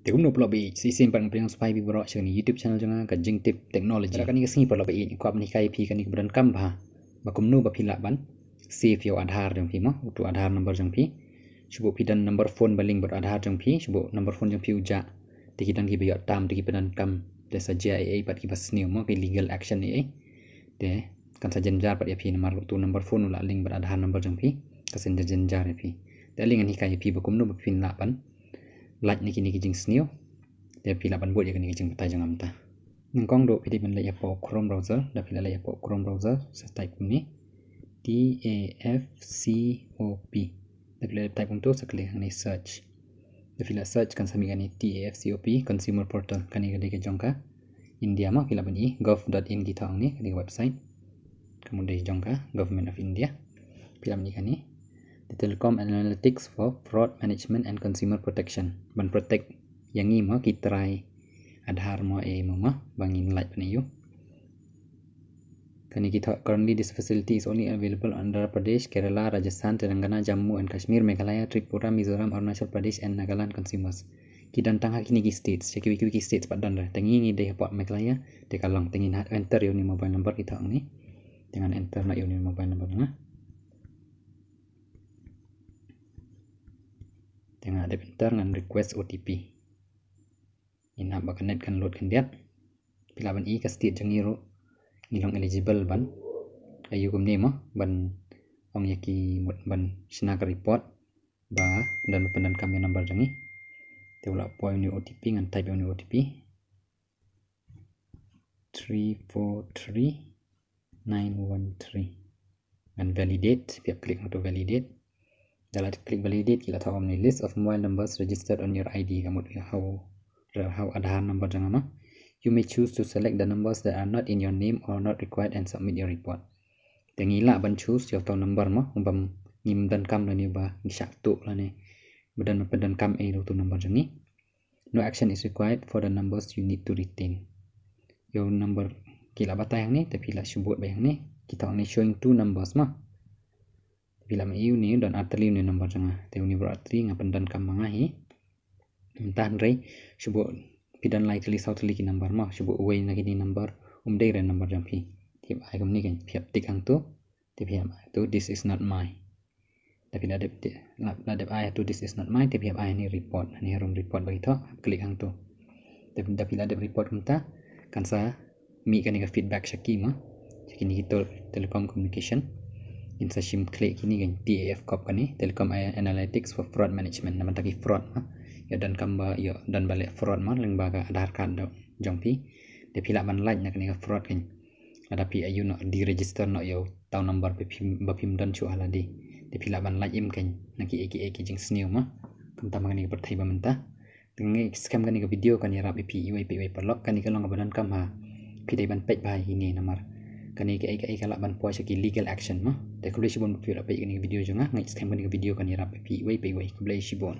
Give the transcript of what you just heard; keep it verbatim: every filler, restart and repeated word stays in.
Te kumno paralok ba ïeit, sa shisien pat nga pdiang sngewbha ïa phi baroh sha kane ka YouTube channel jong nga, ka Jingtip Technology. Te kane ka sngi paralok ba ïeit, nga kwah ban hikai ïa phi kane kaba donkam bha ba kumno ba phi lah ban save ïa u Aadhaar jong phi mo, uto u Aadhaar number jong phi. Shu buh phi don number phone ba link bad u Aadhaar jong phi, shu buh number phone jong phi u jah. Te ki don kiba ïoh tam, te kiba donkam, te sa jia ei ei pat kiba sniew mo, ki legal action ei ei. Te kan sa jynjar pat ïa phi namar uto u number phone u la link bad u Aadhaar number jong phi, kan sa jynjar ïa phi. Te ale ngan hikai ïa phi ba kumno ba phin lah ban lait na kine ki jingsniew. Te phi lah ban bud ïa kane ka jingbatai jong nga mynta. Nyngkong ruh phi dei ban leit hapoh Chrome browser, da phi la leit hapoh Chrome browser, sa type kumne, T A F C O P. Da phi la type kumto, sa click hangne search. Da phi la search kan sa mih kane T A F C O P Consumer Portal, kane ka dei ka jong ka India mo, phi lah ban i gov dot in ki thoh hangne, kane ka website. Ka mut dei jong ka Government of India. Phi lah ban i kane, the Telecom Analytics for Fraud Management and Consumer Protection. Ban protect ïa ngi mo ki trai Aadhaar mo, eh, mo mo ba ngin lait ban ïoh. Kane ki thoh, currently this facility is only available in Andhra Pradesh, Kerala, Rajasthan, Telangana, Jammu and Kashmir, Meghalaya, Tripura, Mizoram, Arunachal Pradesh and Nagaland consumers. Ki don tang ha kine ki states, sha kiwei kiwei ki states pat don re. Te ngi ngi dei hapoh Meghalaya, te ka long, te ngin enter ïa une u mobile number ki thoh hangne. Te ngan enter noh ïa une u mobile number nga. Te nga dep enter, ngan request O T P. Ngin ap ba ka net kan load khyndiat. Phi lah ban i ka state jong ngi ruh, ngi long eligible ban ïoh kumne mo, ban ong ïa ki mut ban shna ka report ba don ba pyndonkam ïa number jong ngi. Te u la poi une u O T P, ngan type une u O T P. Three four three nine one three. Ngan validate, phi hap click hangto validate. Da la click validate, ki la thoh kumne, list of mobile numbers registered on your I D, ka mut ha u, ha u Aadhaar number jong nga mo. You may choose to select the numbers that are not in your name or not required and submit your report. Te ngi lah ban choose ïa uto u number mo, uba ngim donkam lane uba ngi shah tuh lane ba don ba pyndonkam ïa uto u number jong ngi. No action is required for the numbers you need to retain. Ïa u number ki la batai hangne, te phi lah shu bud beit hangne, ki thoh hangne showing two numbers mo. Te phi lah ban i une, don artylli une number jong nga. Te une baroh artylli nga pyndonkam ma nga hi. Mynta hynrei shu buh, phi don lai tylli saw tylli ki number mo, shu buh uwei na kine number um dei re number jong phi. Te phi hap ai kumne, kan phi hap tick hangto. Te phi hap ai to, this is not mine. Da phi la dep, la dep ai to, this is not mine, te phi hap ai hangne report, hangne harum report ba ki thoh, click hangto. Te da phi la dep report kumta, kan sa mih kane ka feedback sha ki mo, sha kine ki telecom communication. Ngin sa shim khleh kine, kan T A F corp kane, Telecom Analytics for Fraud Management, na bynta ki fraud mo. Ïoh donkam ba, ïoh don ba leh fraud mo lyngba ka Aadhaar card jong phi. Te phi lah ban lait na kane ka fraud, kan lada phi ïoh noh deregister noh ïa uto u number ba phim, ba phim don shuh ha lade. Te phi lah ban lait im, kan, na kiei kiei ki jingsniew mo. Kumta ma kane ka pyrthei ba mynta. Te nga ngeit skhem kane ka video kan ïarap ïa phi iwei pa iwei paralok, kane ka long kaba donkam ha phi dei ban peit bha ïa kine namar kane kaei kaei ka lah ban poi sha ki legal action mo. Te khublei shibun ba phi la peit ïa kane ka video jong nga, nga ngeit skhem kane ka video kan ïarap ïa phi iwei pa iwei. Khublei shibun.